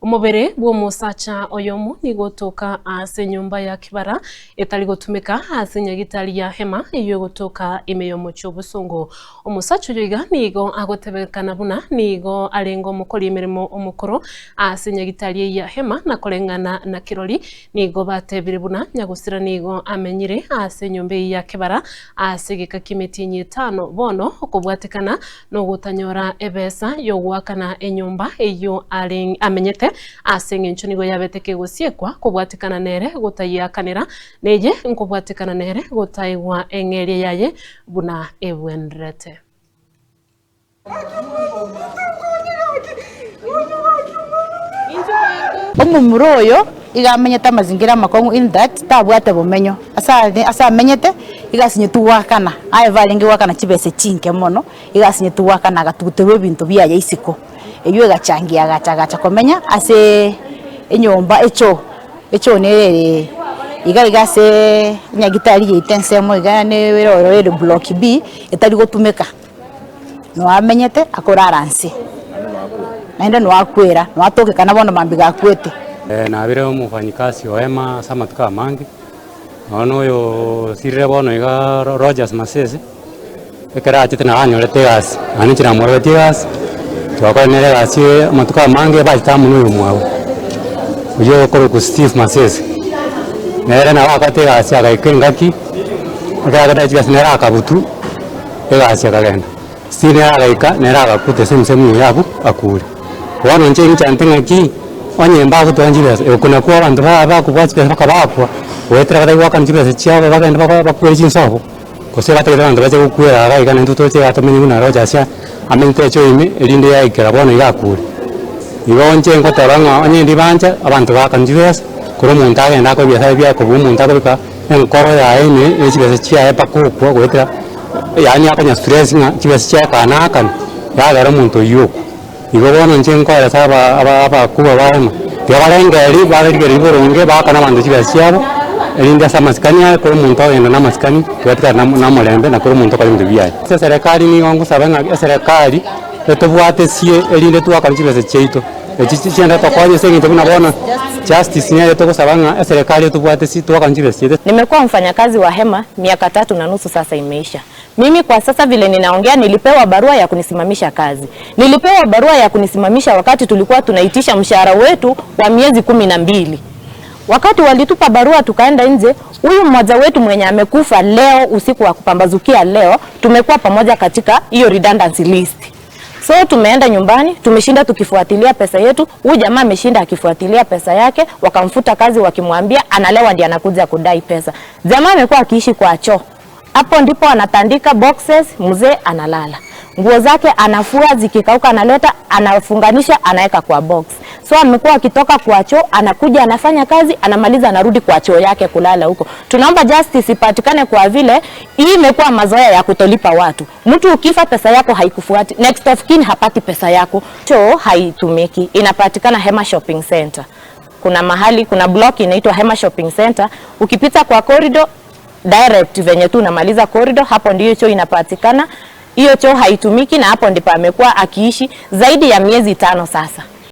Omobere bw'omosacha oyomo nigo otoka ase enyomba ya kibara etari gotumeka ase nyagitari ya Hema eyio egotoka ime y'omochie o Bosongo. Omosacha oyo iga nigo agotebekana buna nigo arenge omokori emeremo omokoro ase nyagitari eyio ya Hema na koreng'ana na kirori nigo batebire buna nyagosira nigo amenyire ase enyomba eyio ya kebara ase egeka ki'emetienyi etano bono okobwatekana nogotanyora ebesa y'ogoakana enyomba eyio amenyete, ase engencho nigo yabete kegosiekwa kobwatekana nere gotayiakanera, neye nkobwatekana nere gotaigwa eng'eria yaye buna ebwenerete. Omomura oyo iga amenyete amazingira amakong'u in that tabwate bomenyo, ase ase amenyete iga asinyetwe goakana, aye barenge goakana chibesa chinke mono, iga asinyetwe goakana agatuguterwa ebinto biaye isiko. Eywo egachangia agacha agacha komenya aseee enyomba echoo, echoo nere ere iga iga aseeee enyagitari yaito ensemo iga yaani ere ororo ere block B, etari gotumeka. Noa amenyete akorara nse, naende noa akwera, noa atokekana bono mambia gakwete. Nabire omofanyikasi o Hema ase amatuko amange, nonya na oyo osirire bono iga Rogers Masese, ekero achete nabo anyorete egasi, naende inche namorobetie egasi, twakora nere egasi amatuko amange bachete amo na oyomwabo, oyio okorokwa Steve Masese, nere nabo akorete egasi agaika engaki, ekero akorete chigasi nere akabutwa. Egasi akagenda. Steve nere agaika, nere agakuta ase emisemo eye abwo akure. Bono inche inchanete ng'aki, onye mbagotwara chibesa, oko nakwo abanto ba bakobua chibesa mpaka bakwa, goetera batari goakana chibesa chiabo bagende bako bakwere chinsobo, gose batagete abanto bache gokwera iga iga naintwe toche iga tomenye buna Rogers amenyete echoo ime, erinde yaikera bono iga akure. Igo inche ngoteba ng'a onye ndibancha, abanto baakane chibesa, korwa omonto agende akore ebiasara biaye kobua omonto akobeka. Enkoro yaye ime ne chibesa chiaye mpaka okwa goetera, yaani akonya stress ng'a chibesa chiaye ekana naakana, yagera omonto oyio okwa. Igo bono inche nkoeresa aba aba abakubwa baye ng'a, tiga barengereria barigereria boronge baakane abanto chibesa chiabo, erinde ase amasikani aye kera omonto ogenda na amasikani, tiga na omorembe na kera omonto okore ebinto biaye. Ase eserekari nigo ngosaba ng'a eserekari etobwatesie erinde twakane chibesa chiaito. Echi chiende tokonye ase eng'encho buna bono justice nere togosaba ng'a eserekari etobwate si twakane chibesa chiaito. Nimekuwa mfanyakazi wa Hema miaka tatu na nusu sasa imeisha. Mimi kwa sasa vile ninaongea nilipewa barua ya kunisimamisha kazi. Nilipewa barua ya kunisimamisha wakati tulikuwa tunaitisha mshahara wetu wa miezi 12. Wakati walitupa barua tukaenda nje, huyu mmoja wetu mwenye amekufa leo usiku wa kupambazukia leo, tumekuwa pamoja katika hiyo redundancy list. So tumeenda nyumbani, tumeshinda tukifuatilia pesa yetu. Huyu jamaa ameshinda akifuatilia pesa yake, wakamfuta kazi wakimwambia analewa ndiye anakuja kudai pesa. Jamaa amekuwa akiishi kwa choo. Hapo ndipo anatandika boxes, mzee analala. Nguo zake anafua zikikauka analeta, anafunganisha, anaweka kwa box. So amekuwa akitoka kwa choo, anakuja anafanya kazi, anamaliza anarudi kwa choo yake kulala huko. Tunaomba justice ipatikane kwa vile hii imekuwa mazoea ya kutolipa watu. Mtu ukifa pesa yako haikufuati, next of kin hapati pesa yako. Choo haitumiki, inapatikana Hema Shopping Center. Kuna mahali, kuna block inaitwa Hema Shopping Center. Ukipita kwa corridor direct venye tu unamaliza corridor, hapo ndiyo choo inapatikana. Hiyo choo haitumiki na hapo ndipo amekuwa akiishi zaidi ya miezi 5 sasa.